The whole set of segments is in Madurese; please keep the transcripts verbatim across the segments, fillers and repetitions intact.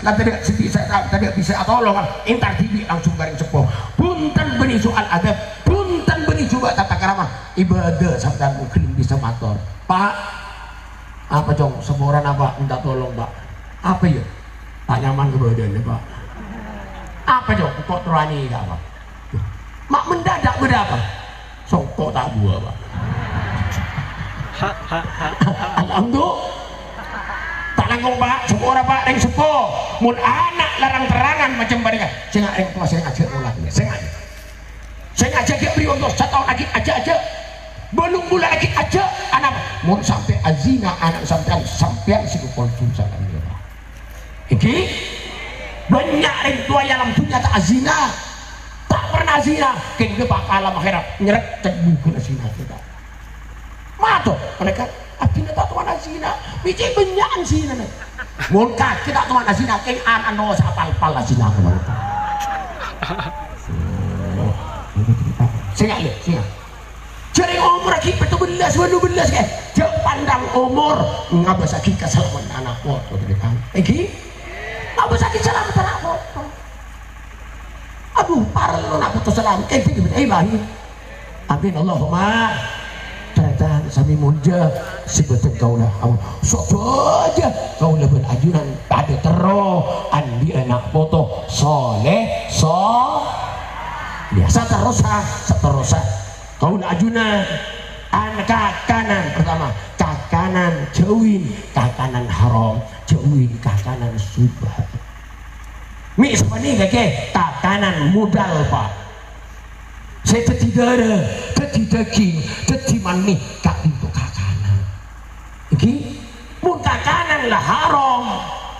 Tadâ' sè bisa, tadâ' bisa atolong, entar dhibi' langsung ka rèng seppo. Bhunten bânnè soal adab, bhunten bânnè jhubâ' tata krama. Ibadah sampèyan mungkin bisa mator, "Pak, apa, Cong? Saporana, Pak, minta tolong, Pak." "Apa, yâ?" "Ta' nyaman ka bâdânna, Pak." "Apa, Cong? Engko' terro anèka, Pak." "Ma' mendadak bâdâ apa?" "Songko' ta' buwâ, Pak." Alhamdulillah. "Ta' langkong, Pak. Songko' ora, Pak. Rèng seppo. Mon ana' larang-terrangan macem panèka, sènga' rèng towa sè ngajhâk mola. Sènga'. Sè ngajhâk ghi' bâri' ontos sataon aghi' ajhâk-ajhâk. Bâllung bulân aghi' ajhâk. Anapa? Mon sampè' azina ana' sampèyan, sampèyan sè ngokol dhusa ka'dinto." Èngghi? Bânnya' rèng towa è alam dhunnya ta' azina. Ta' pernah azina. Kèng dâpa' ka alam akhèrat, nyerrèk cèk bungkona zina kita. Mator, mereka, "Abdhina ta' toman azina." Mè' cè' bânnya'an zinana. Mon kakè ta' toman azina, kèng ana' no sapal-pal azina kemana. Oh, ini cerita. Sènga', lè, sènga'. Jhârèng omor aghi' pètto bellâs, wâllu bellâs, kè. Jhâ' pandang omor, ngabâssaghi kasalameddhân ana' poto, tarètan. Èngghi? Ngabâssaghi kasalameddhân ana' poto. Adhu, parlo ana' poto salamet. Èngghi, eh, lahir. Amin, Allahumma. Tarètan sami molja, sè bhâdhân kaulâ. Sadhâjâ kaulâ bân ajunan padâ terro andi' ana' poto soleh, so-, ya, saterrossa, saterrossa. Kaulâ ajunan, an-, kakanan, pertama, kakanan jhâuwin kakanan haram, jhâuwin kakanan subhat. Mè' sapanèka, kè, kakanan modal, Pak. Sè dhâddhi dârâ, dhâddhi dhâghing, dhâddhi mani, ka'dinto kakanan. Èngghi, mon kakanan la haram,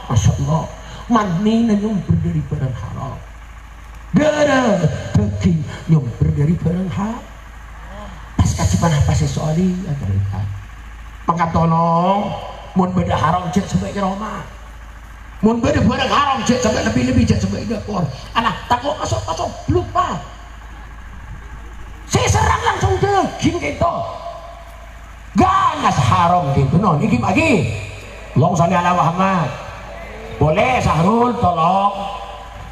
masyaallah, manina nyombher dâri bhârâng haram. Dârâ, dhâghing nyombher dâri bhârâng ha-, pas kajhi ponapa sè soli, ya, tarètan. Mangka tolong, mon bâdâ haram, jhâ' sampè' è roma. Mon bâdâ bhârâng haram, jhâ' sampè' lebbi-lebbi, jhâ' sampè' è dâpor. Ana, tako' maso'-maso', lupa. Sè serrang langsung dhâghing kènto. Ganas haram kènto, no, nèka bâgi. Allahumma shalli ala Muhammad. Boleh, Sahrul, tolong.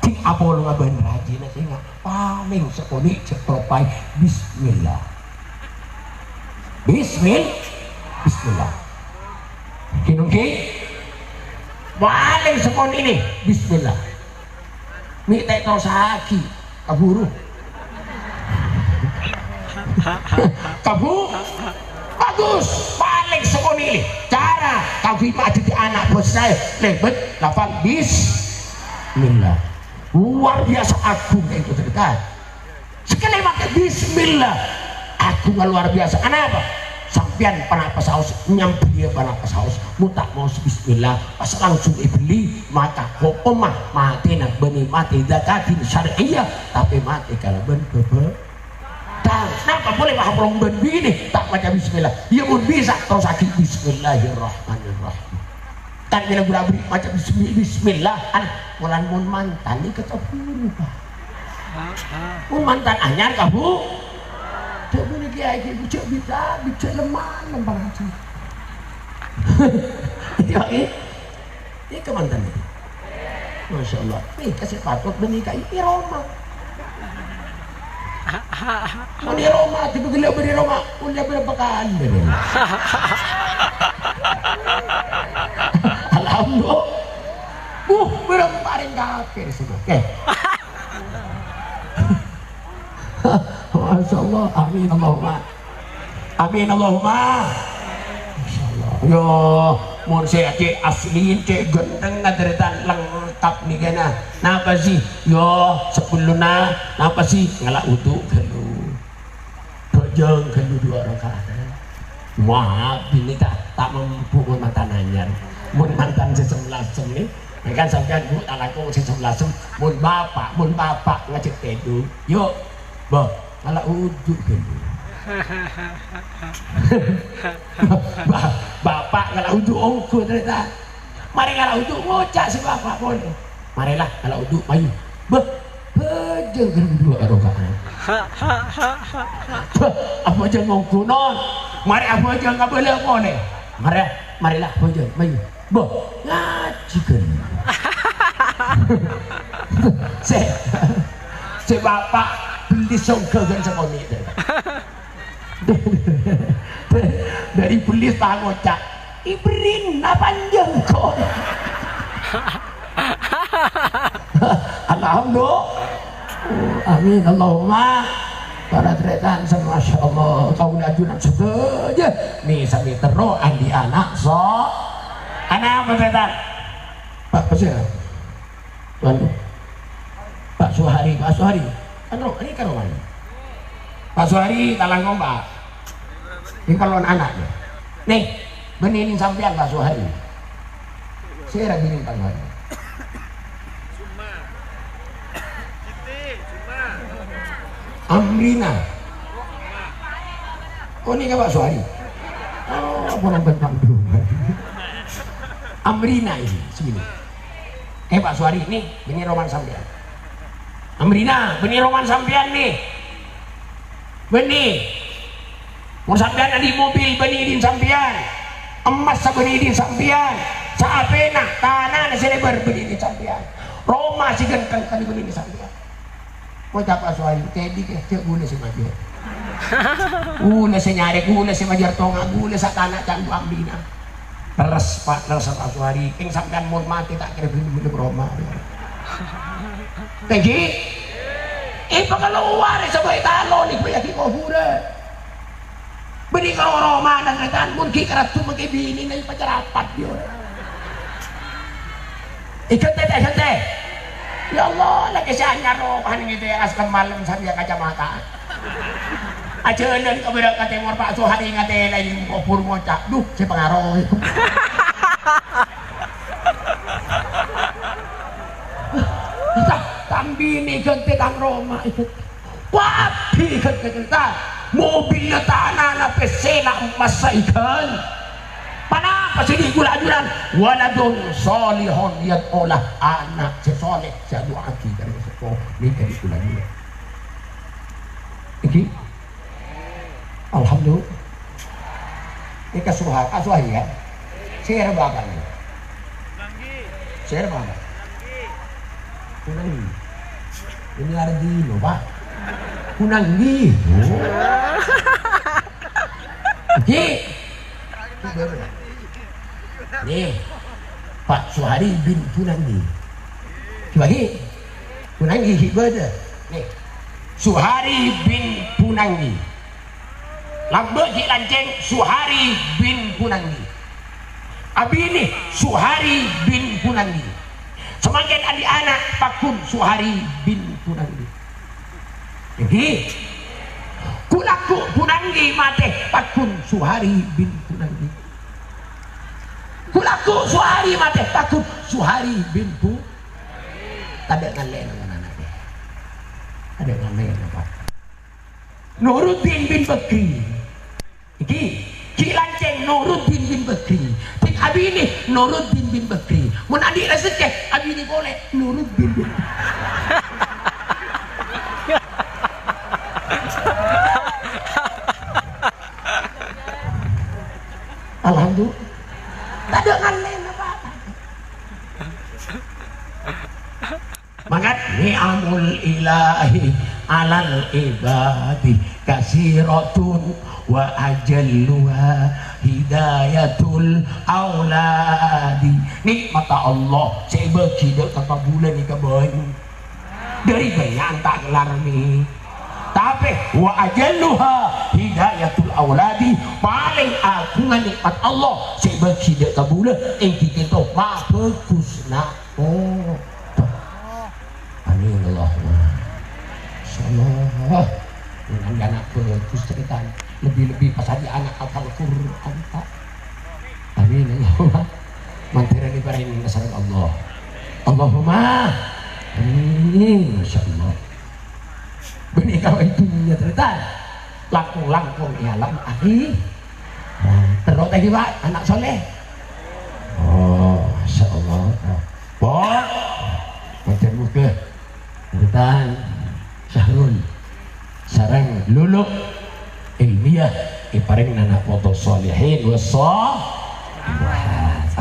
Dhing apolonga bân rajina sènga'. Palèng sakonè' jhâ' topaè. Bismillah. Bismil-, bismillah. Kinong ki? Palèng sakonè' nè. Bismillah. Mè' ta' terrossaghi, kabhuru. Kabhu-, bagus. Palèng sakonè', cara kaulâ dhâddhi ana' bhâsa, lèbât lafal bismillah. Luar biasa agung itu cerita. Sakalè makè bismillah. Agung luar biasa. Anapa? Sampèyan ponapa saos, nyambhiyâ ponapa saos, mon ta' maos bismillah, pas langsung èbellè, maka hokomma matèna bânnè matè dzakatin syar'iyyah, tapè matè kalabân bâbâ-, tang. Napa polè paham rong bân binè ta' maca bismillah? Iyâ, mon bisa, terrossaghi bismillahirrahmanirrahim. Kan bilâ ghulâ aberri' maca bismi-, bismillah, an, polana mon mantan nèka kabhuru, Pak. Mon mantan anyar kabhu-, jhâ' bulâ kèyaè ghi' jhâ' bisa, bisa lemah, lemah aja. Iyâ, eh. Nèka mantan nèka. Masyaallah. Nèka sè patot bânnè ka è roma. Mon è roma, tiba gella' bâdâ è roma, mon è bârâmpa kalè. Alhamdulillah. Buh, bârâmpa rèng kafir sè maca. Masyaallah. Amin, Allahumma. Amin, Allahumma. Masyaallah. Yo, mon sè cè' asli, cè' ghântengnga tarètan lengkap nèka, nah. Napa sih? Yo, sabellunna, napa sih? Ngala' wudu ghâllu. Bhâjâng ghâllu duwâ' rakaat. Wah, binè ta', ta' mampu mon mantan anyar. Mon mantan sè sem-lasem nè, kan sampèyan, Bu, ta' langkong sè sem-lasem. Mon bapa', mon bapa' ngajhâk tèdung. Yo, Bâh, ngala' wudu ghâllu. Ba-, bapa' ngala' wudu ongghu, tarètan. Marè ngala' wudu, ngoca' sè bapa' polè. Marè la, ngala' wudu, mayu. Bâh, bhâjâng ghâllu duwâ' rakaat. Bâh, abhâjâng ongghu, non. Marè abhâjâng abâlâ polè. Marè, marè la, abhâjâng, mayu. Bâh, ngajhi ghâllu. Sè, sè bapa' bellis songghâghân sakonè'. Dâri bellis ta' ngoca', "Ibrin, napa enjâ' engko'?" Alhamdulillah. Amin, Allahumma. Para tarètan, masya Allah, kaulâ ajunan sadhâjâ. Nih, sami terro andi' ana' so-, ana' apa, tarètan? Pak Pasir. Tuan. Pak Suhari, Pak Suhari. Kan ro-, ini kan romana. Pak Suhari, talangkong, Pak. Ini kan lawan anaknya. Nih, bânnè ini sampèyan, Pak Suhari. Sèra binèna, Pak Suhari? Amrina. Oh, ini kan Pak Suhari. Oh, apa nonton Pak Dulu? Amrina ini, sini. Eh, Pak Suhari, nih, bânnè romana sampèyan. Amrina, bânnè romana sampèyan, nih. Bânnè. Mon sampèyan andi' mobil, bânnè dhin sampèyan. Emmas, bânnè dhin sampèyan. Sapèna, tanana sè lèbâr, bânnè dhin sampèyan. Roma sè ghântheng, bânnè dhin sampèyan. Ngoca' Pak Suhari, "Tèdhi, kè, jhâ' ghulâ sè majâr. Ghulâ sè nyarè, ghulâ sè majâr tonga, ghulâ sè tana ca'na Amrina." Lerres, Pak, lerres, Pak Suhari. Kèng sampèyan mon matè ta' kèra bhilem-bhilem roma. Tèdhi? Èpakalowar, èsabâ' ètalon, èbâyâghi kobhurân. Bânnè karo romana, tarètan, mon ghi' karaddhu mangkè binèna èpacarapat, yâ. Èghântè, ta' èghântè? Ya Allah, lakè sè anyar ropan ngètè as kemmalem sarèya kacamata. Ajhâlân ka bârâ' ka tèmor, Pak Suhari ngatèla'è kobhur ngoca', "Dhu, sè pangaro." Tang, tang binè èghântè, tang roma èghântè. Kabhi ghân-, ghân-, ghân-, mobilla, tanana, pèssèna, emmassa èghân. Ponapa sè èdhi' ghulâ ajunan? Waladun shalihun yad'u lah, ana' sè shalèh sè adu'aaghi ka orèng seppo, nèka èdhi' ghulâ ajunan. Èngghi? Alhamdulillah. Nèka Suha-, ah, Suhari, ya? Sèra bapa'na? Sèra bapa'? Kunanggi. Ini Ardino, Pak. Kunanggi. Oh. Èngghi. Nih, Pak Suhari bin Kunanggi. Coba, ghi. Kunanggi, ghi, bâdâ. Nih. Suhari bin Punanggi. Lambâ' ghi' lancèng Suhari bin Punanggi. Abinè Suhari bin Punanggi. Samangkèn andi' ana' pagghun Suhari bin Punanggi. Èngghi. Ghu-lagghu Punanggi matè pagghun Suhari bin Punanggi. Ghu-lagghu Suhari matè pagghun Suhari bin Pu-, tadâ' ngallèna, mon ana'. Tadâ' ngallèna, Pak. Nuruddin bin Bakri. Èngghi, ghi' lancèng Nuruddin bin Bakri. Sè abinè Nuruddin bin Bakri. Mon andi' rejekkè, abinè polè Nuruddin bin Bakri. Alhamdulillah. Tadâ' ngallèna, Pak. Mangkat ni'amul ilahi 'alal ibadi katsiratun wa ajalluha hidayatul auladi. Nikmatta Allah sè èbâghi dâ' ka kabulâ nèka bânnya'. Dâri bânnya' ta' kelar, Mi. Tapè wa ajalluha hidayatul auladi, palèng aghungnga nikmat Allah sè èbâghi dâ' ka kabulâ èngghi kènto mabhâghusna. Oh. Amin, Allahumma. Insyaallah. Dengan anak bagus ceritanya. Lebih-lebih pas aja anak hafal Quran, Pak. Amin, Allahumma. Mandhârâna parèng sareng Allah. Allahumma. Amin. Masya Allah. Bânnè kawè dhunnya tarètan. Langkong-langkong è alam akhi-, nah, terro ta' ghi, Pak, ana' soleh. Oh, masya Allah. Nah, Pak, mandhâr moghâ tarètan Syahrul sareng Lulu ilmiah èparèng ana' poto solihin wa shalihat.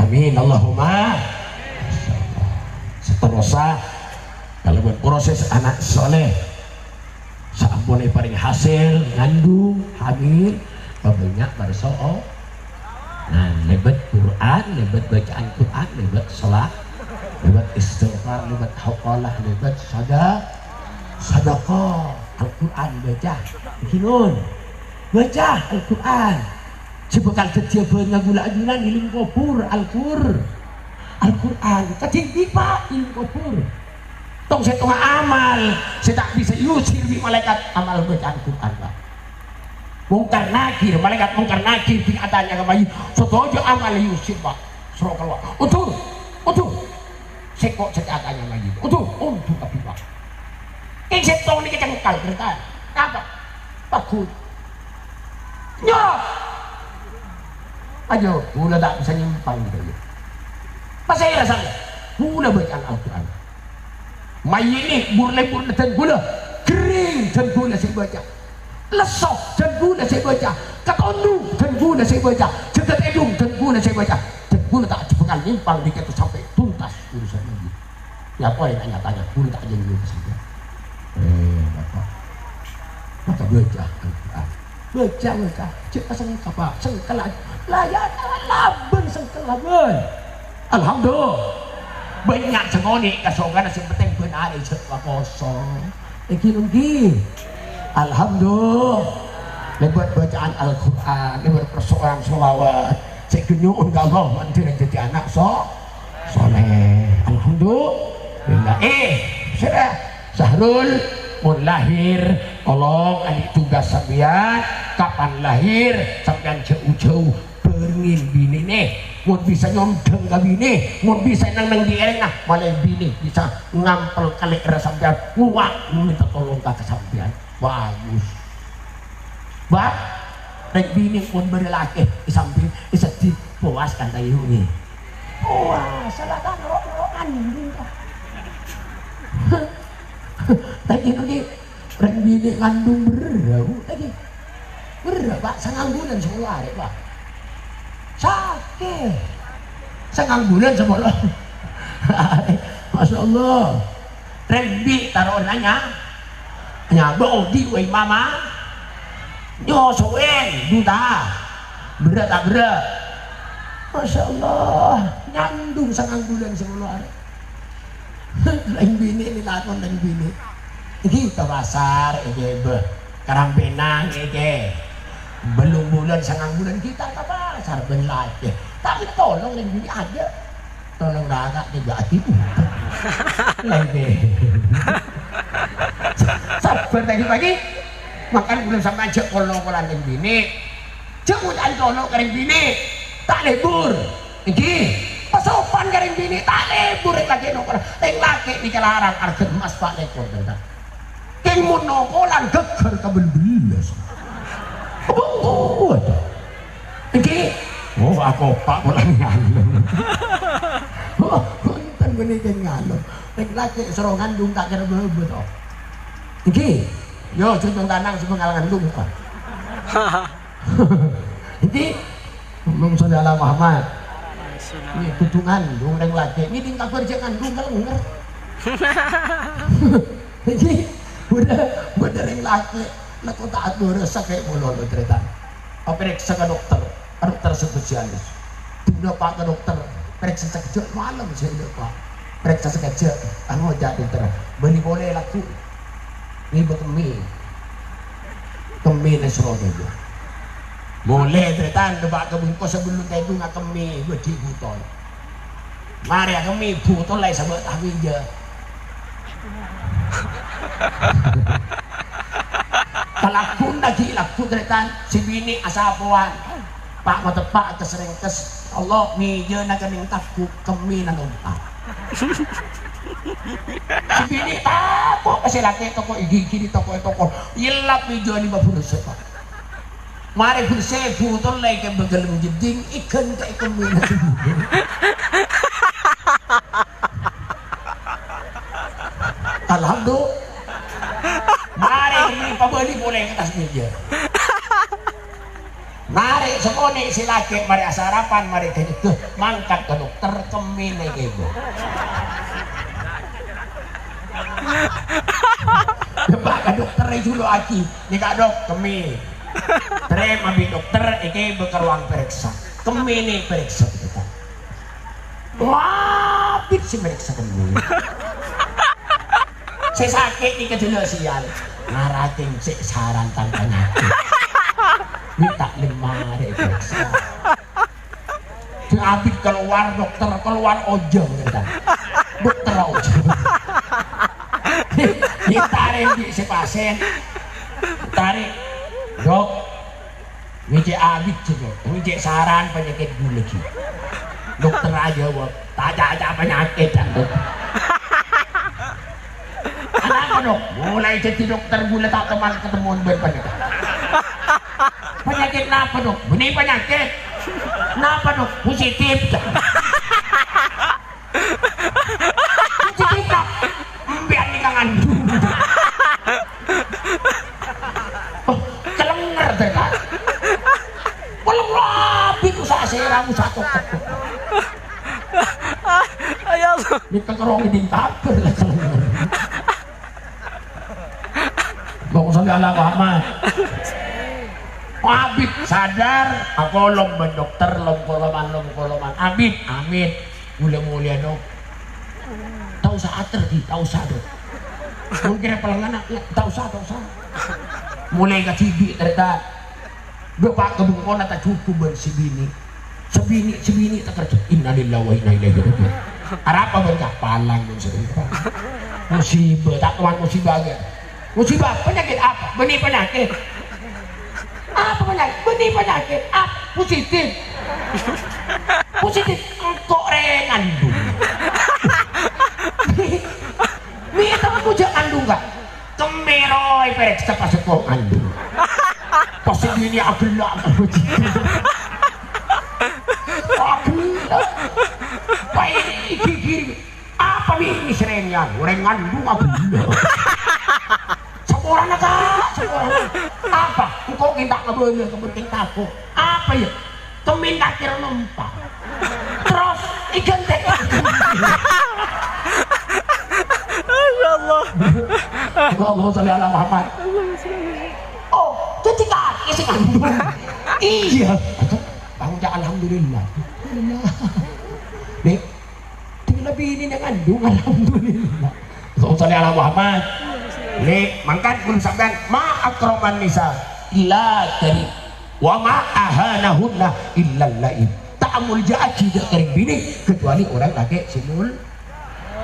Amin, Allahumma. Masya Allah. Saterrossa kalabân proses ana' soleh. Saamponna èparèng hasèl, ngandung, hamil, pabânnya' parso'o. Nah, lèbât Qur'an, lèbât bâcaan Qur'an, lèbât sholat, lèbât istighfar, lèbât hauqalah, lèbât sada-, sadaqah. Al-Qur'an bâca. Ghi non. Bâca Al-Qur'an. Sè bhâkal dhâddhiyâ bân ngangghuna ajunan è alam kobhur, Al-Qur-, Al-Qur'an. Kadhi dhibi', Pak, è alam kobhur. Tong-sèttongnga amal sè ta' bisa èusir bi' malaèkat amal bâcaan Qur'an, Pak. Mungkar Nakir, malaèkat Mungkar Nakir bi' atanya ka mayyit, sadhâjâ amal èusir, Pak. Soro kalowar. Ondur, ondur. Sèngko' sè atanya mayyit. Ondur, ondur kabbhi, Pak. Kèng sèttong nèka cengkal, berta. Apa? Bagus. Nyok. Ayo, kaulâ ta' bisa nyèmpang gitu ya. Pas saya rasa, kaulâ bâcaan Al-Qur'an. Mayyit nè, bur-lèbur dân kaulâ, ghering dân kaulâ sè bâca. Lesso dân kaulâ sè bâca. Katondu dân kaulâ sè bâca. Jhâghât èdung dân kaulâ sè bâca. Dân kaulâ ta' bhâkal nyèmpang dikèt sampè' tuntas urusan ini. Ya, apa yang tanya-tanya? Kaulâ ta' jhâ' nyèmpang sampè'. Eh, Bapak. Maka bâca Al-Qur'an. Bâca, bâca. Jhâ' sengkapa, sengkella. Lah, ya, labân sengkella, bân. Alhamdulillah. Bânnya' sè ngonè' ka sogana sè penting bân arè jhâ' pakoso. Èngghi, èngghi. Alhamdulillah. Lèbât bâcaan Al-Qur'an, lèbât parsoalan sholawat. Sè ghânyo'on ka Allah, mandhâr dhâddhi ana' so-, soleh. Alhamdulillah. Eh, sèra. Syahrul, mon lahir, tolong andi' tugas sampèyan, kapan lahir, sampèyan jhâu-jhâu bhârengngè binèna. Mon bisa nyondhâng ka binè, mon bisa neng-neng è èrèngnga, malè binè bisa ngampèl kalè'èrra sampèyan, ngowa' mènta tolong ka sampèyan. Bagus. Bâ, rèng binè mon bâdâ lakè è sampèng, è seddhi, powas kan ta' iyâ, ngghi? Powas, salah ta' noro'-noro' ngandung, ta'? Ta' iyâ, ngghi? Rèng binè ngandung berrâ', Bu, ta' iyâ? Berrâ', Pak, sangang bulân sapolo arè, Pak. Sakè'. Sangang bulân sapolo arè. Masya Allah. Rèng bi' taro'na nya-, nyabâ odi' wâi mama. Nyosowèn, duta. Berrâ' ta' berrâ'? Masya Allah, ngandung sangang bulân sapolo arè. Rèng binè' nè lakon rèng binè'. Èngghi ka pasar, èngghi, bâh. Karampenang, èngghi. Bâllung bulân, sangang bulân kita ka pasar, bân lakè. Tapè tolong rèng binè' ajâ. Tolong rara, tiga ati. Lagi. Sabbhâr, pagi-pagi. Mangkana bulân sampèyan jhâ' kol-nokolan rèng binè'. Jhâ' ngoca' tolong ka rèng binè'. Ta' lebur. Èngghi. Pasopan ka rèng binè'. Ta' lebur rèng lakè' nokolan. Rèng lakè' nèka larang arghâna emmas pa' lèkor, ta. Kèng mon nokolan ghâgghâr ka bellâs. Bungku aja. Èngghi. Oh, akopa' pola ngalem. Oh, bhunten, mènè kèng ngalem. Rèng lakè' soro ngandung ta' kèra bâbâ to. Èngghi. Yo, jhunjhung tanang sè bângal ngandung, Pak. Èngghi. Allahumma sholli ala Muhammad. Nè, dudu ngandung rèng lakè'. Ngèdhing kabhâr jhâ' ngandung kalèngèr. Èngghi. Bâdâ, bâdâ rèng lakè'. Lako ta' aturâ sakè' mololo, tarètan. Aparèksa ka dokter. Dokter spesialis. Dinna, Pak, ka dokter. Parèksa sakejjhâ', malem sè enjâ', Pak. Parèksa sakejjhâ', ngoca' dokter. Bâli polè lagghu'. Ngibâ kemmè. Kemmè nèsro kèya. Molè, tarètan, dâpa' ka bungko sabellunna tèdung akemmè, bâdhi butol. Marè akemmè, butol la èsabâ' ta' mèja. Kalagghu'na ghi' lagghu', tarètan, sè binè' asapowan. Pa' mateppa' kes-rèngkes, Allah, mèjana kennèng tagghu', kemmèna nompa'. Sè binè' tako' ka sè lakè' tako' èghighiri tako' è toko. Èyellap mèjana lèma bulâ sè, Pak. Marè bulâ sè butol la èkembhâng ghâlem jeddhing, èghântè' kemmèna. Alhamdulillah. Marè pabâli polè ka attas mèja. Marè sakonè' sè lakè', marè asarapan, marè ghânyèghâ, mangkat ka dokter, kemmèna èkembhâng. Bâ' ka dokter èjhulu'aghi. Nèka, Dok, kemmè. Tarèma bi' dokter, èkèbâ ka ruang pareksa. Kemmè nè' pareksa, gitu. Wah, abit sè pareksa kemmè. Sè sakè' nèka jhâlâ sial. Ngaratèng sè saran tang panyakèt. Mènta lèma arè pareksa. Sè abit kalowar, dokter kalowar ojhâng, kata. Dokter ojhâng. Ditarèk bi' sè pasèn. Tarèk. "Dok, ngècè' abit sè, Dok. Ngècè' saran panyakèt ghulâ ghi." Dokter ajâwâb, "Ta' ca'-ca' panyakèt, Dok." "Anapa, Dok?" "Molaè dhâddhi dokter ghulâ ta' toman katemmowan bân panèka." "Panyakèt napa, Dok?" "Bânnè panyakèt." "Napa, Dok?" "Positif." "Positif, Dok? Empèyan nèka ngandung." Oh, kalènger, Dok. Polong rabi ku sa' sèrang, sa' cokot. Ya Allah. Nèka karo ngèdhing tabâr la kalènger. Allahumma sholli ala Muhammad. Abit sadar, akolom bân dokter, lom-koloman, lom-koloman. Abit, amit. Ghulâ molèya, Dok. Ta' osa atèr, Dhi, ta' osa, Dok. Mon kèra palèngngan, ta' osa, ta' osa. Molaè kadhibi', tarètan. Bâpa' ka bengkona tajhubung bân sè binè'. Sè binè', sè binè' takerjhâ. Innalillahi wa inna ilaihi raji'un. Arapa bân kapalang bân sè binè'. Musibah, ta' toman musibah, ya. Musibah, panyakèt apa? Bânnè panyakèt. Apa panyakèt? Bânnè panyakèt. Apa? Positif. Positif. Engko' rè ngandung. Mè' ta' ngojhâ' ngandung, Kak? Kemmè rowa èparèksa pas engko' ngandung. Pas sè binè' aghellâ'. Aghellâ'. Pas èghighiri. Apa bi' mèsrèngan? Orèng ngandung aghellâ'. Saporana, Kak, saporana. Apa? Engko' kènta' ngabâlâ, kebeteng tako'. Apa, ya? Kemmèn kakè nompa. Terros èghântèk. Masya Allah. Allahumma sholli ala Muhammad. Oh, dhâddhi kakè sè ngandung. Iyâ. Bângoca' alhamdulillah. Nè', Dhing la binèna ngandung, alhamdulillah. Allahumma sholli ala Muhammad. Nè', mangkana kaulâ sampèyan, ma akraman nisa illa karim, wa ma ahanahunna illa la'in. Ta' amoljâ'aghi dâ' ka rèng binè' kecuali orèng lakè' sè mol-,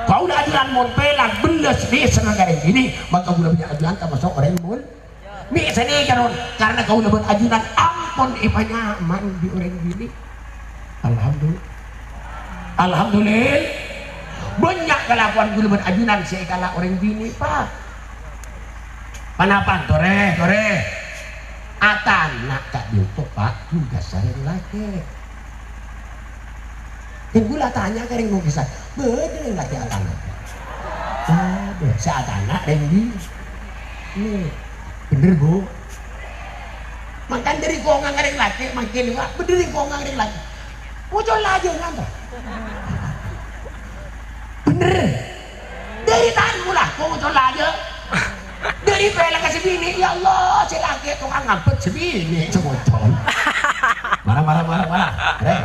kaulâ ajunan mon pèlak bellas nèserra ka rèng binè', maka kaulâ bânnya' ajunan tamaso' orèng mol-, Mè' sanèka, Ron, karna kaulâ bân ajunan ampon èpanyaman bi' orèng binè'. Alhamdulillah. Alhamdulillah. Bânnya' kalakowan kaulâ bân ajunan sè èkala' orèng binè', Pak. Ponapa, Torè, Torè? Atana' ka'dinto, Pak, tugas sareng lakè'. Ènggi la tanya ka rèng Bugis, bâdâ rèng lakè' atana'? Bâdâ, sè atana' rèng bi-, nè. Bhender, Bu? Mangkana dâri kongang rèng lakè', mangkèn, Pak, bhender rèng kongang rèng lakè'. Ngocola ajâ ngantos. Bhender. Dâri tan mola, kocol ajâ. Dâri pèlak ka sè binè', ya Allah, sè lakè' tokang ngabât sè binè' sè kocol. Mara, mara, mara, mara. Rè.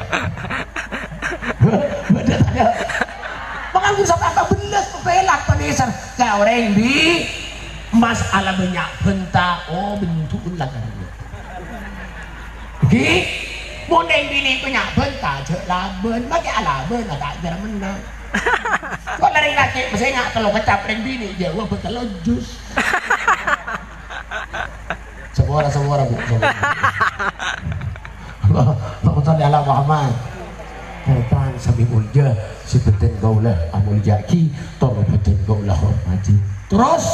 Bâdâ tanya. Mangkana sampè' ta' bellas pèlak panèser ka orèng bi' masalah bânnya' bhânta, oh, benduk la karena. Ghi, mon rèng binè' bânnya' bhânta, jhâ' labân, makè alabân, ta' jârèya mennang. Soalnya rèng lakè' mèsè nga' tello kecap, rèng binè' jâwâb tello jus. Sapora, sapora, Bu, sapora. Allahumma sholli ala Muhammad. Tarètan sami molja, sè bhâdhân kaulâ amolja'aghi, tor bhâdhân kaulâ hormadhi. Terros,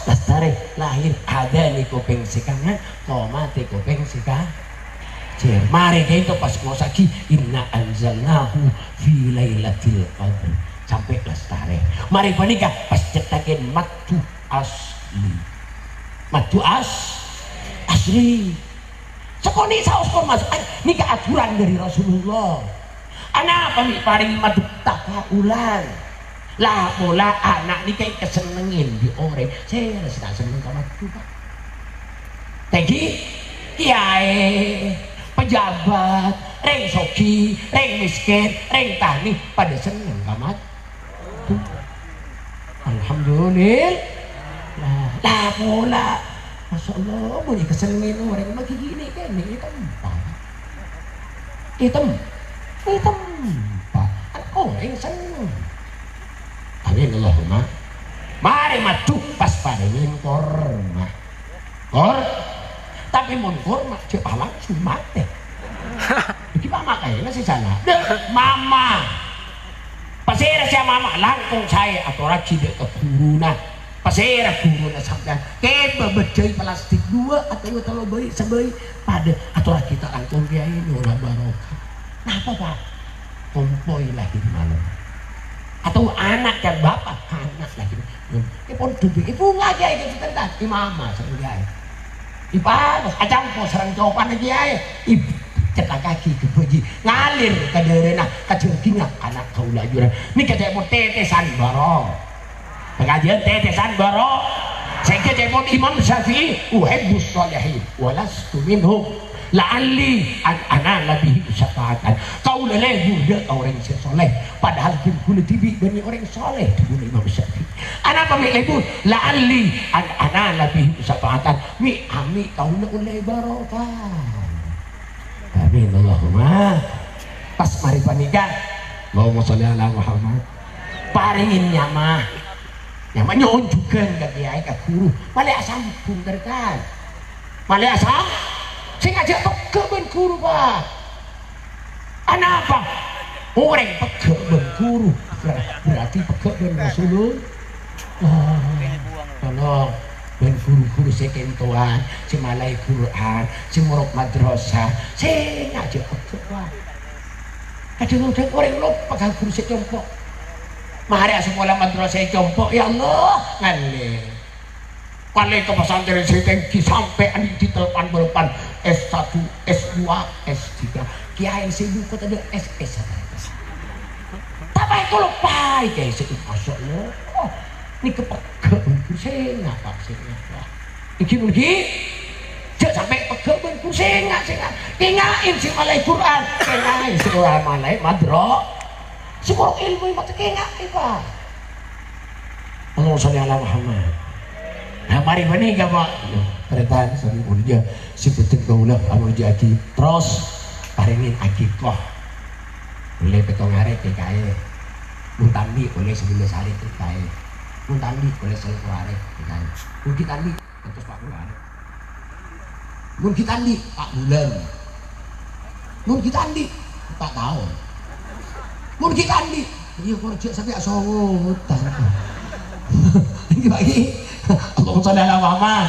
lastarè lahèr adhân è kopèng sè kangan, Tomatè kopèng sè ka-, cèr. Marè ka'dinto pas ngossaghi, "Inna anzalnahu fi lailatil qadr." Sampè' lastarè. Marè panèka pas cèttaghi maddu asli. Maddu as-, asli. Sakonè' saos kor mas-, ay, nèka aturan dâri Rasulullah. Anapa mè' parèng maddu tafaulan? La pola ana' nèka èkasennengngè bi' orèng. Sèra sè ta' senneng ka maddhu, Pak? Tèngghi, kiyaè, pejabat, rèng soghi, rèng mèskèn, rèng tanè, padâ senneng ka maddhu. Alhamdulillah. La pola. Masya Allah, mon èkasennengngè orèng maghi ghi' nè' kènè' ètempa. Ètem-, ètempa. Kan orèng senneng. Amin, Allahumma. Marè maddhu pas parèngè korma. Kor-, tapè mon korma jhâ' pas langsung matè. Iki mama kaèna sè sala. Dâ', mama. Pasèra sè mama langkong saè atorraghi dâ' ka ghuruna. Pasèra ghuruna sampèyan? Kèbâ bâddhâi plastik duwâ' otabâ tello bâi, sabâi, padâ atorraghi ta' langkong kèyaè nyola barokah. Napa, Pak? Kompoy lahir malem. Otabâ ana' kan bapa', ana' lahir. Èpon dubi, èbunga kèyaè ka Sutan, imama sareng kèyaè. Èparos, acampo sareng copanna kèyaè. Ècèthaghi ka bâji, ngalir ka dârâna, ka jhâghingna ana' kaulâ ajunan. Nèka ca'èpon tètèsan bârâ. Pangajiân tètèsan bârâ. Sèngghâ ca'èpon Imam Syafi'i, "Uhibbus shalihin, wa lastu minhum. La'alli an anala bihim syafa'atan." Kaulâ lebur dâ' ka orèng sè soleh, padahal ghun kaulâ dhibi' bânnè orèng soleh, dhâbuna Imam Syafi'i. Anapa mè' lebur? "La'alli an anala bihim syafa'atan." Mè'-, amè' kaulâ ollè barokah. Amin, Allahumma. Pas marè panèka, Allahumma sholli ala Muhammad. Parèngè nyama. Nyama nyo'on jhughân ka kèyaè, ka ghuru. Malè asambhung, tarètan. Malè asam-, sè ngajhâk peggâ' bân ghuru, Pak. Anapa? Orèng peggâ' bân ghuru, ber-, berarti peggâ' bân Rasulullah. Oh, tolong, bân ghuru-ghuru sè kèntowan, sè malaè Qur'an, sè morok madrasah, sè ngajhâk peggâ', Pak. Kadhâng-kadhâng orèng loppa ka ghuru sè compo'. Marè asakola madrasah è compo', ya Allah, ngalèr. Kalè ka pesantren sè tèngghi sampè' andi' ditelpan-belepan S satu, S dua, S tiga. Kèyaè sè buko tadâ' S S. Tapè kaloppaè kèyaè sè, Masya Allah. Oh, nèka peggâ' bân ghuru sènga', Pak, sènga', Pak. Èngghi, èngghi. Jhâ' sampè' peggâ' bân ghuru sènga', sènga'. Kèngaè sè malaè Qur'an, kèngaè sè ora malaè madra-, sè morok èlmo mata kèngaè, Pak. Allahumma sholli ala Muhammad. Nah, marè panèka, Pak. Tarètan sami molja, sè bhâdhân kaulâ amolja'aghi. Terros, parèngè akèkah. Ollè pèttong arè kèkaè. Mon ta' andi', ollè sabellâs arè kèkaè. Mon ta' andi', ollè sèngko' arè kèkaè. Mon ghi' ta' andi', Kantos pa' polo arè. Mon ghi' ta' andi', pa' bulân. Mon ghi' ta' andi', pa' taon. Mon ghi' ta' andi', iyâ, kor jhâ' sampè' asongotan. Èngghi, Pak, èngghi. Allahumma sholli ala Muhammad.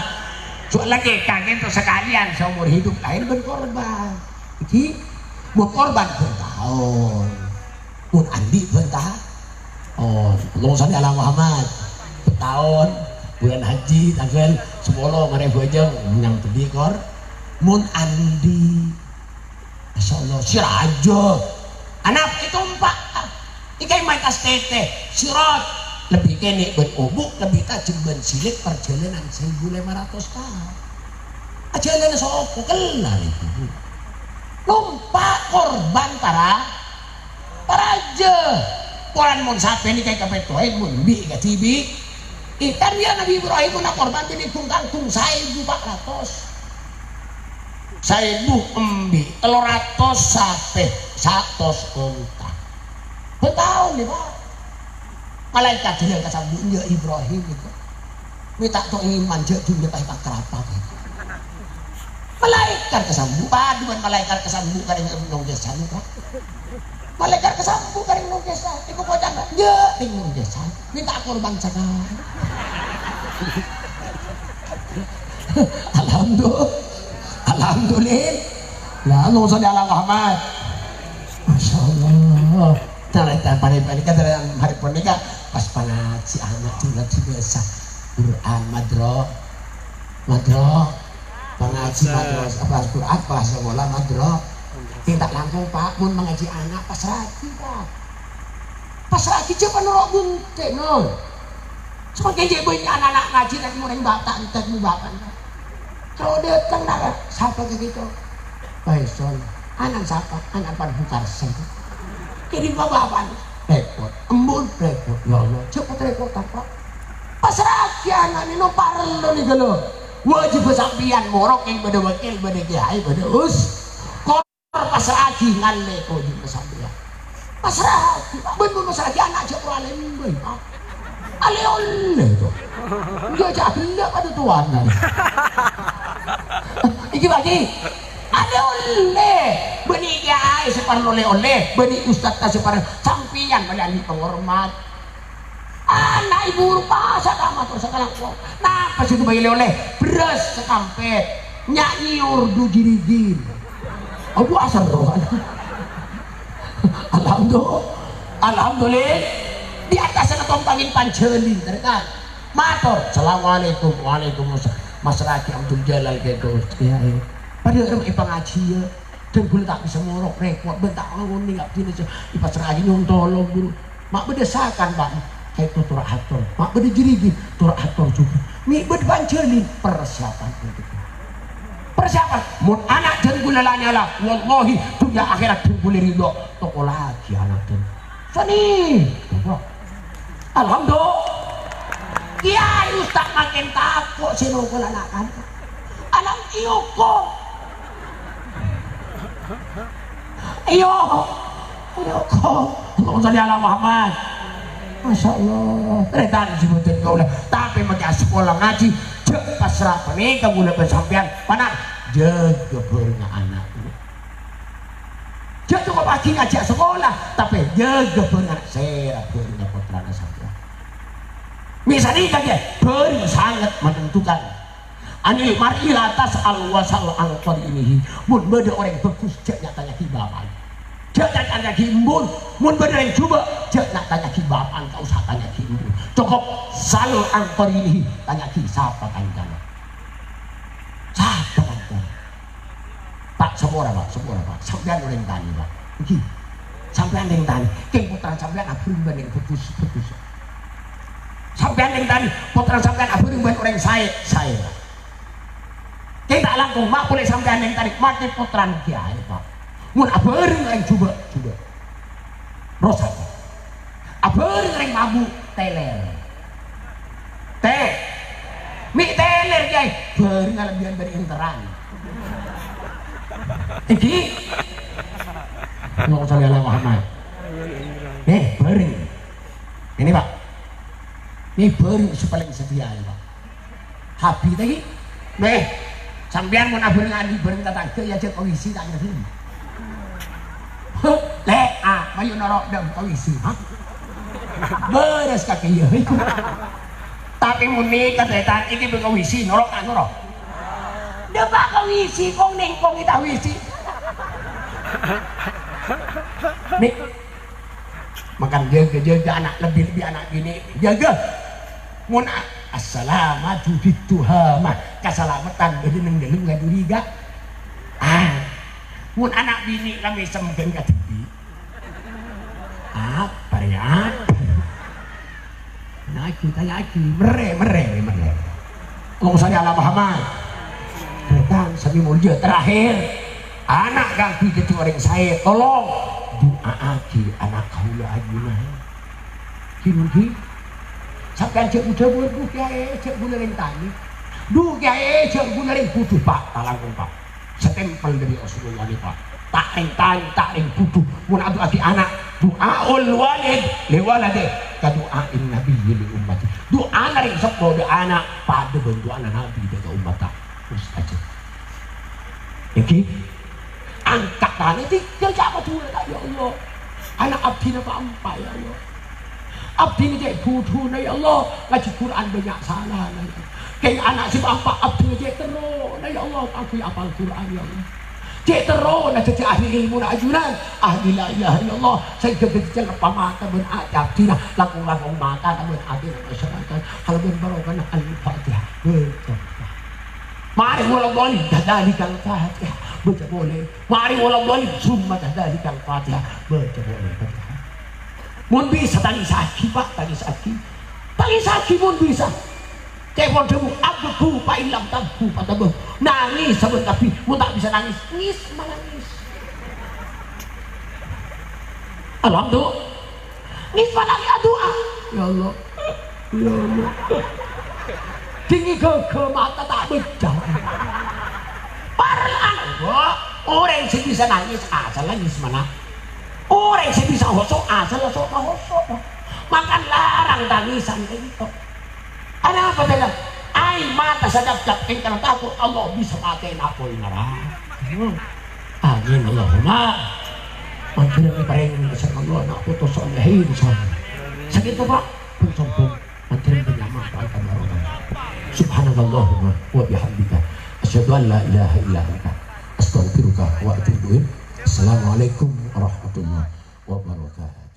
Soalnya kèkaè ghânto sakalèyan seumur hidup lahir bân korban. Èngghi, mon korban bân taon. Mon andi' bân ta-, oh, Allahumma sholli ala Muhammad. Taon, bulân haji, tangghâl sapolo, marè bhâjâng, nyambelli kor. Mon andi', Masya Allah, sè rajâ. Ana' ètompa'. Èkaè maètas tètè, sirot. Lebbi kènè' bân obu', lebbi tajhem bân silèk, parjhâlânan saèbu lèma ratos taon. Ajhâlâna sapa? Kellar èbu. Nompa' korban para Parajâ. Polana mon sapè nèka èkapèttoè, mon embi' kadhibi'. Ètarèya Nabbhi Ibrahim mon akorban binè' ghung-kangghung saèbu pa' ratos. Saèbu embi', tello ratos sapè, satos onta. Bân taon, yâ, Pak. Malaèkat bilang ka sambhu', "Yâ Ibrahim, itu." Mè' ta' to' iman, jhâ' dhunnya ta' èpakarapa. Malaèkat kasambhu', padâ bân malaèkat kasambhu' ka rèng nongkèsan, Pak. Malaèkat kasambhu' ka rèng nongkèsan, èko kocan, jhâ' rèng nongkèsan. Mènta korban sakalè. Alhamdulillah. Alhamdulillah. Allahumma sholli ala Muhammad. Masya Allah. Nah, panèka, panèka, panèka, pas pangajiân, ngaji, ngaji biasa. Quran, madro, madro, pangaji, madro, apa, Quran, pas sekolah, madro. Tidak langsung, Pak, pun mengaji anak, pas raji, Pak. Pasra'aghi jhâ' panoro' bunte', no. Samangkèn jhâ' bânnya' na'-ana' ngajhi, tek-, morèng bata', tek-, mo bata'. Terro dâteng, na', sapa ka kèto? Bae, Son. Ana' sapa? Ana' Pan Bukarsen. Kèdimma bapa'na? Rèpot. Embu'en rèpot. Ya Allah, jhâ' pot-rèpotan, Pak. Pasra'aghi ana'na, no, parlo nèka, lo. Wâjibhâ sampèyan morok, kèng bâdâ wakil, bâdâ kèyaè, bâdâ us-, Pasra'aghi ngalle kojhuna sampèyan. Pasra'aghi, Pak. Bân mon pasra'aghi ana' jhâ' poro alèmbâi, Pak. Alè-ollè, to. Iyâ, jhâ' ghellâ' padâ towana. Iki, Pak, iki. Alè-ollè. Bânnè kèyaè sè parlo lè-ollè. Bânnè ustadta sè parlo. Sampèyan malè andi' panghormat. Ana' ibu rupa saka mator sakalangkong. Napa sè èghâbây lè-ollè? Bherrâs sakampèt. Nya' nyiur du jirigin. Aduh, asal roh. Alhamdulillah. Alhamdulillah. Di atasna tompangin panjhâlin, tarètan. Mator, "Assalamualaikum." "Waalaikumsalam." Mas Raki Abdul Jalal kèto, iyâ, iyâ. Padâ rem è pangajhiyân. Dhân ghulâ ta' bisa morok, rèpot, bân ta' ngonèng abdhina, sè èpasra'aghi nyo'on tolong, buru. Ma' bâdâ sakan, Pak. Ka'ènto tora' ator. Ma' bâdâ jârèya, tora' ator jhughân. Mè' bâdâ panjhâlin, persiapan untuk. Persiapan. Mon ana' dhân ghulâ la nyala, wallahi, dhunnya akhèrat dhân ghulâ ridho. Tokollaghi ana' dhân. Sani. Alhamdulillah. Kèyaè ustad makin tako' sè nongkola anak-anak. Anak iyoko. Iyo. Iyoko. Allahumma sholli ala Muhammad. Masya Allah. Tarètan sè bhunten kaulâ. Tapè mangkè asakola ngajhi. Jhâ' pasra panèka kaulâ bân sampèyan. Pana', jâgâ bhârengnga ana'. Jhâ' cokop aghi ngajhi asakola, tapè jâgâ bhârengnga sèra bhârengnga pottrana sampèyan. Mè' sanèka kèya, bhâreng sanget menentukan. Anil mar'i la tas'al wa sal an qarinihi. Mon bâdâ orèng bhâghus, jhâ' nya-tanya'aghi bapa'na. Jhâ' nya-tanya'aghi embu'na. Mon bâdâ orèng jhubâ', jhâ' nya-tanya'aghi bapa'na, ta' osa tanya'aghi embu'na. Cokop sal an qarinihi, tanya'aghi sapa kancana. Sapa kancana? Pak, sapora, Pak, sapora, Pak. Sampèyan orèng tanè, Pak. Èngghi. Sampèyan orèng tanè. Kèng pottrana sampèyan abhâreng bân orèng bhâghus, bhâghus. Sampèyan orèng tanè, pottrana sampèyan abhâreng bân orèng saè, saè, Pak. Kèng ta' langkong, ma' polè sampèyan orèng tanè, matè pottrana kèyaè, Pak. Mon abhâreng orèng jhubâ', jhubâ'. Rosak. Abhâreng orèng mabu', tèlèr. Tè. Mè' tèlèr, Kèyaè. Bhâreng alebbiyan bâri' enterran. Èngghi. Allahumma sholli ala Muhammad. Eh, bhâreng. Ini, Pak. Ini bhâreng sè palèng satèya, Pak. Habbi ta' ghi? Mè', sampèyan mon abhâreng andi' bhâreng tatangghâ, ya, jhâ' kowisi ta' ngerti. Huh, lè', ah, mayu noro' dâ' kowisi, ha? Bârâs kakè, iyâ. Tapè mon nèka tarètan iki bâ kowisi, noro' ta' noro'? Dâ' bâ kowisi, kong nèng kong ètawisi. Nè-, Makan jâgâ, jâgâ ana' lebbi-lebbi ana' binè'. Jâgâ. Mon a-, assalamatu fid tuhamah. Kasalameddhân bâdâ neng dâlem kajuriga. Ah. Mon ana' binè' la mèsem ghân kadhibi'. Apa rèya? Tanya'aghi, tanya'aghi. Merrè, merrè, merrè. Allahumma shalli ala Muhammad. Tarètan sè molja terakhir. Ana' kaangghuy dhâddhi orèng saè, tolong du'aaghi ana' kaulâ ajunan. Ghi, mon ghi. Sampèyan jhâ' mudhâ-budhâ, "Dhu, Kèyaè, jhâ' ghulâ rèng tanè. Dhu, Kèyaè, jhâ' ghulâ rèng budhu, Pak, ta' langkong, Pak." Stempel dâri Rasulullah nèka, Pak. Ta' rèng tanè, ta' rèng budhu. Mon adu'aaghi ana', du'aul walid li waladi, ka du'ain nabiyyi li ummati. Du'ana rèng seppo dâ' ana', padâ bân du'ana Nabi dâ' ka ommatta. Mustajab. Èngghi? Angka' tanè tinggal ca'na du'a, ya Allah. Ana' abdhina pa'-empa', ya Allah. Abdhina cè' budhuna, ya Allah. Ngajhi Qur'an bânnya' salana, ya Allah. Kèng ana' sè pa'-empa' abdhina cè' terrona, ya Allah. Kaangghuy apal Qur'an, ya Allah. Cè' terrona dhâddhi ahli ilmuna ajunan, ahli la ilaha illallah. Saèngghâ dhâddhi cellep mata bân atè abdhina, langkong-langkong mata bân atèna masyarakat. Kalabân barokahna Al-Fatihah. Betul. Marè wala dhalin, kadzalikal Fatihah. Baca polè. Marè wala dhalin, summa kadzalikal Fatihah. Baca polè Fatihah. Mon bisa, tangisaghi, Pak, tangisaghi. Tangisaghi, mon bisa. Ca'èpon dhâbu, "Abku, fa in lam tabku, fatabahku." Nangès sabân kabbhi, mon ta' bisa nangès, ngès manangès. Alhamdulillah. Ngès manangès, adu'a. Ya Allah. Ya Allah. Dingin ghâghâ mata ta' bâca. Parlo, Bu. Orèng sè bisa nangès, asalla ngès manangès. Orèng sè bisa hoso', asalla so-, mahoso'. Mangkana larang tangisan ka'dinto. Anapa bhâdhân? Aèng mata sè cap-cap èngkana tako' Allah bisa patèna apoy naraka. Hmm. Amin, Allahumma. Mangkana èparèngè sareng Allah, ana' poto solehin, solehin. Sakèto, Pak, pun sombong. Mangkana panyama, Pak, Al-Kamarullah. Subhanakallahumma wa bihamdika. Asyhadu an la ilaha illa anta. Astaghfiruka wa atubu ilaik. Assalamualaikum warahmatullahi wabarakatuh.